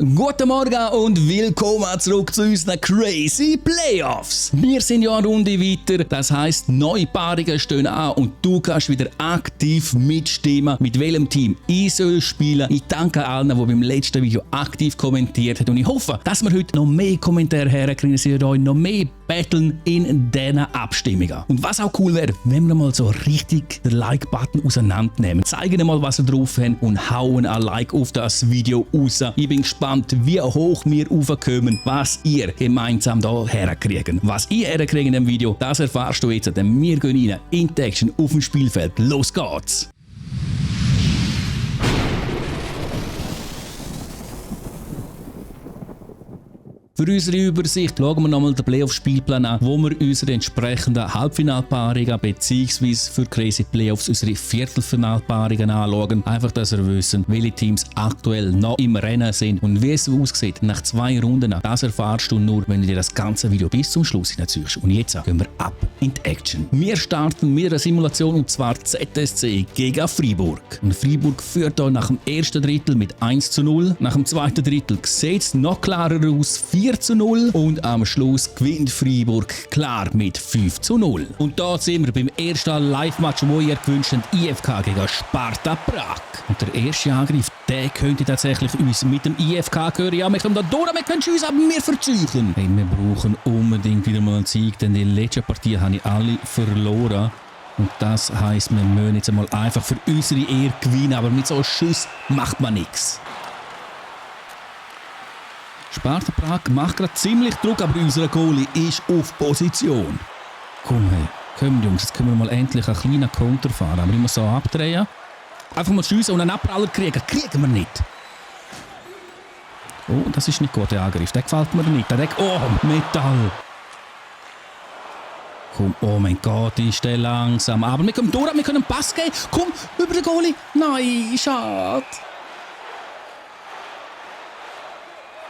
Guten Morgen und willkommen zurück zu unseren Crazy Playoffs. Wir sind ja eine Runde weiter, das heisst, neue Paarungen stehen an und du kannst wieder aktiv mitstimmen, mit welchem Team ich soll spielen. Ich danke allen, die beim letzten Video aktiv kommentiert haben und ich hoffe, dass wir heute noch mehr Kommentare herkriegen, dass ihr euch noch mehr battlen in diesen Abstimmungen. Und was auch cool wäre, wenn wir mal so richtig den Like-Button auseinandernehmen, zeigen mal, was ihr drauf habt und hauen ein Like auf das Video raus. Ich bin gespannt, wie hoch wir raufkommen, was ihr gemeinsam da herkriegen. Was ihr herkriegt in dem Video, das erfahrst du jetzt, denn wir gehen rein in die Action auf dem Spielfeld. Los geht's! Für unsere Übersicht schauen wir nochmal den Playoff-Spielplan an, wo wir unsere entsprechenden Halbfinalpaarungen bzw. für Crazy Playoffs unsere Viertelfinalpaarungen anschauen. Einfach, dass ihr wissen, welche Teams aktuell noch im Rennen sind und wie es aussieht nach 2 Runden. Das erfahrst du nur, wenn du dir das ganze Video bis zum Schluss hineinziehst. Und jetzt gehen wir ab in die Action. Wir starten mit einer Simulation und zwar ZSC gegen Freiburg. Und Freiburg führt hier nach dem ersten Drittel mit 1:0. Nach dem zweiten Drittel sieht es noch klarer aus, 4:0 und am Schluss gewinnt Freiburg klar mit 5:0. Und da sind wir beim ersten Live-Match, wo ihr gewünscht habt, IFK gegen Sparta Prag. Und der erste Angriff, der könnte tatsächlich uns mit dem IFK gehören. Ja, wir kommen da durch, wir können uns, aber wir verzeichnen. Hey, wir brauchen unbedingt wieder mal einen Sieg, denn die letzte Partie habe ich alle verloren. Und das heisst, wir müssen jetzt einmal einfach für unsere Ehre gewinnen, aber mit so einem Schuss macht man nichts. Sparta Prag macht gerade ziemlich Druck, aber unser Goalie ist auf Position. Komm, hey, komm Jungs, jetzt können wir mal endlich einen kleinen Konter fahren. Aber immer so abdrehen. Einfach mal schiessen und einen Abpraller kriegen. Kriegen wir nicht. Oh, das ist nicht gut, der Angriff. Der gefällt mir nicht. Oh, Metall. Komm, oh mein Gott, ist der langsam. Aber wir können durch, wir können einen Pass geben. Komm, über den Goalie. Nein, schade.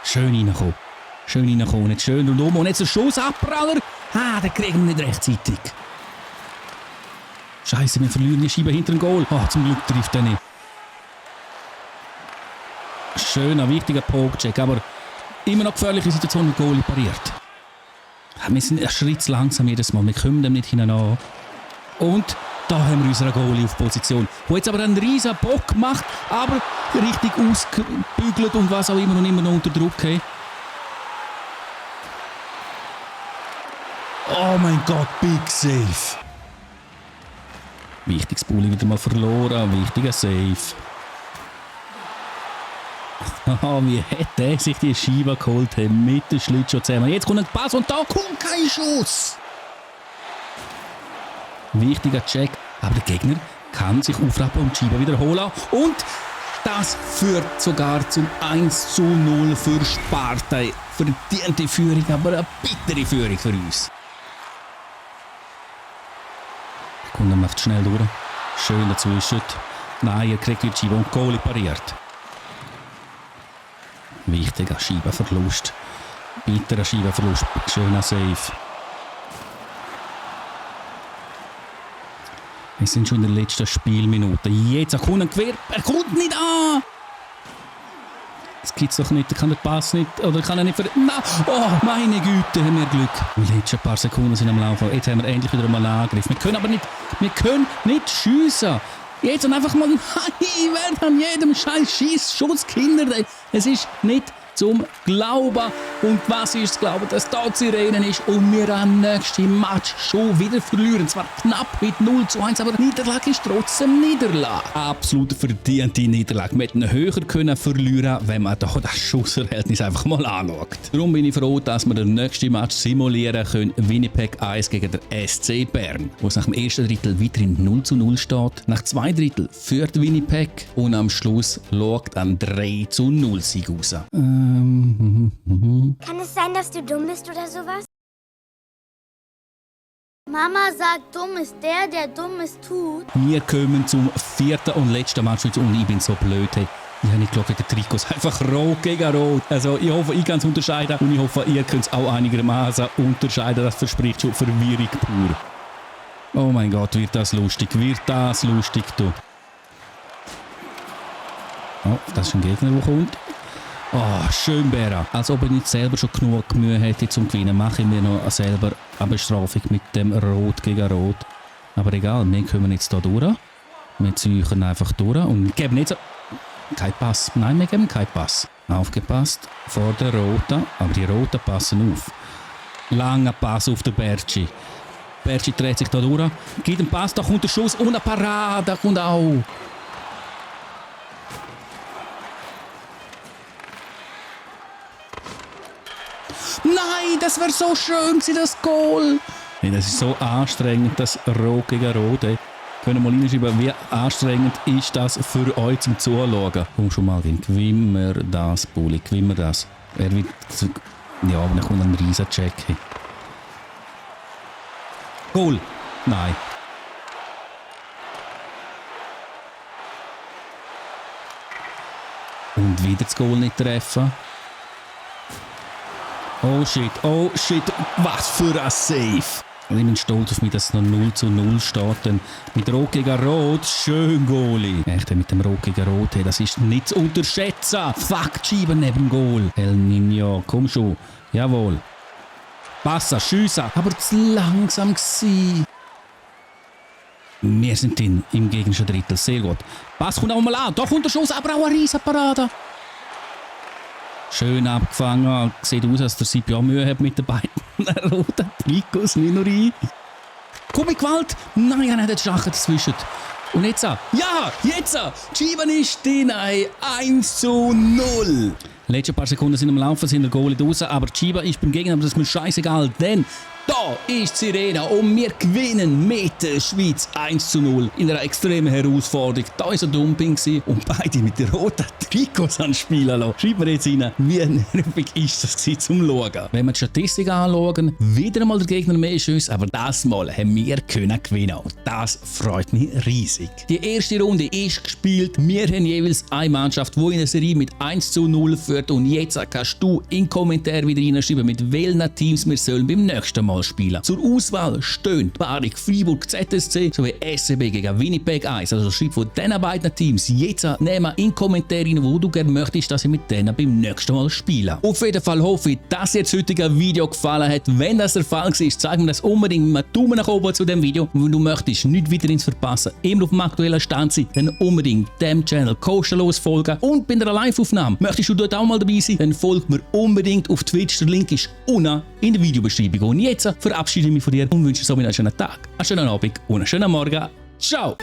Schön reinkommen. Schön reinkommen. Nicht schön und und jetzt ein Schussabpraller. Den kriegen wir nicht rechtzeitig. Scheiße, wir verlieren die Scheibe hinter dem Goal. Zum Glück trifft er nicht. Schöner, wichtiger Pokecheck, aber immer noch gefährliche Situation, mit Goalie pariert. Wir sind einen Schritt zu langsam jedes Mal. Wir kommen dem nicht hinein. Und da haben wir unseren Goalie auf Position, der jetzt aber einen riesen Bock macht, aber richtig ausgebügelt und was auch immer und immer noch unter Druck. Hey. Oh mein Gott, Big Save. Wichtiges Bulli wieder mal verloren, wichtiger Save. Wie hätte er sich die Scheibe geholt mit dem Schlittschuh zusammen. Jetzt kommt ein Pass und da kommt kein Schuss. Wichtiger Check, aber der Gegner kann sich aufrappen und die Scheibe wiederholen. Und das führt sogar zum 1:0 für Sparta. Verdiente Führung, aber eine bittere Führung für uns. Der Kunde macht schnell durch. Schön dazwischen. Nein, er kriegt die Scheibe und Goalie pariert. Wichtiger Scheibenverlust. Bitterer Scheibenverlust. Schöner Save. Wir sind schon in der letzten Spielminute. Jetzt kommt ein Gewehr. Er kommt nicht an! Das gibt's doch nicht. Er kann den Pass nicht. Oder kann er nicht Nein! Oh, meine Güte, haben wir Glück. Die letzten paar Sekunden sind am Laufen. Jetzt haben wir endlich wieder mal einen Angriff. Wir können aber nicht. Wir können nicht schiessen. Jetzt einfach mal. Nein, ich werde an jedem scheiß Schuss Kinder. Es ist nicht zum Glauben. Und was ist zu glauben, dass da Sirenen ist und wir am nächsten Match schon wieder verlieren. Zwar knapp mit 0:1, aber die Niederlage ist trotzdem Niederlage. Absolut verdiente Niederlage. Wir hätten höher können verlieren, wenn man da das Schussverhältnis einfach mal anschaut. Darum bin ich froh, dass wir den nächsten Match simulieren können. Winnipeg 1 gegen den SC Bern, wo es nach dem ersten Drittel weiterhin 0:0 steht. Nach 2 Drittel führt Winnipeg und am Schluss schaut ein 3:0 Sieg raus. Kann es sein, dass du dumm bist oder sowas? Mama sagt, dumm ist der Dummes tut. Wir kommen zum 4. und letzten Match und ich bin so blöd. Hey. Ich habe nicht geschaut, die Trikots einfach rot gegen rot. Also ich hoffe, ich kann es unterscheiden und ich hoffe, ihr könnt es auch einigermaßen unterscheiden. Das verspricht schon Verwirrung pur. Oh mein Gott, wird das lustig, du. Oh, das ist ein Gegner, der kommt. Oh, schön, Bera. Als ob ich nicht selber schon genug Mühe hätte zum Gewinnen, mache ich mir noch selber eine Bestrafung mit dem Rot gegen Rot. Aber egal, wir kommen jetzt hier durch. Wir ziehen einfach durch und geben nicht so... Kein Pass. Nein, wir geben keinen Pass. Aufgepasst vor der Roten, aber die Roten passen auf. Langer Pass auf den Berci. Berci dreht sich hier durch, gibt einen Pass, da kommt der Schuss und eine Parade, da kommt auch. Nein, das wäre so schön gewesen, das Goal. Nee, das ist so anstrengend, das Rot gegen Rot. Können wir mal reinschreiben, wie anstrengend ist das für euch zum Zuschauen. Komm schon mal rein, gewinnen wir das, Bulli, gewinnen wir das. Er wird... Ja, aber dann kommt ein riesen Check. Goal! Nein. Und wieder das Goal nicht treffen. Oh shit, was für ein Save! Ich bin stolz auf mich, dass es noch 0:0 steht. Denn mit Rot gegen Rot, schön Goalie. Echt, mit dem Rot gegen Rot, das ist nicht zu unterschätzen. Fuck, die Scheibe neben dem Goal. El Niño, komm schon. Jawohl. Passa, schiessen, aber zu langsam gsi. Wir sind im gegnerischen Drittel, sehr gut. Pass kommt auch mal an, da kommt der Schuss, aber auch eine riesen Parade. Schön abgefangen, sieht aus, als der Sipi auch Mühe hat mit den beiden roten Trikots, nicht nur rein. Komm mit Gewalt! Nein, er hat den Schachen dazwischen. Und jetzt, ja, jetzt! Die Scheibe ist drin, 1:0. Letzte paar Sekunden sind am Laufen, sind der Goalie draußen, aber die Scheibe ist beim Gegner, aber das ist mir scheißegal, denn da ist Sirena und wir gewinnen mit der Schweiz 1:0 in einer extremen Herausforderung. Da war ein Dumping und beide mit den roten Trikots anspielen lassen. Schreibt mir jetzt rein, wie nervig ist das zum Schauen. Wenn wir die Statistik anschauen, wieder einmal der Gegner mehr Schüsse, aber das Mal haben wir gewinnen. Und das freut mich riesig. Die erste Runde ist gespielt. Wir haben jeweils eine Mannschaft, die in der Serie mit 1:0 führt. Und jetzt kannst du in den Kommentar wieder reinschreiben, mit welchen Teams wir sollen beim nächsten Mal spielen. Zur Auswahl stehen Barik, Freiburg, ZSC sowie SCB gegen Winnipeg 1. Also schreib von diesen beiden Teams jetzt nehmen in die Kommentare rein, wo du gerne möchtest, dass ich mit denen beim nächsten Mal spiele. Auf jeden Fall hoffe ich, dass dir das heutige Video gefallen hat. Wenn das der Fall war, zeig mir das unbedingt mit einem Daumen nach oben zu dem Video. Und wenn du möchtest, nichts weiteres verpassen, immer auf dem aktuellen Stand sein, dann unbedingt dem Channel kostenlos folgen. Und bei einer Live-Aufnahme möchtest du dort auch mal dabei sein, dann folg mir unbedingt auf Twitch. Der Link ist unten in der Videobeschreibung. Und jetzt verabschiede ich mich von dir und wünsche dir so einen schönen Tag, einen schönen Abend und einen schönen Morgen. Ciao!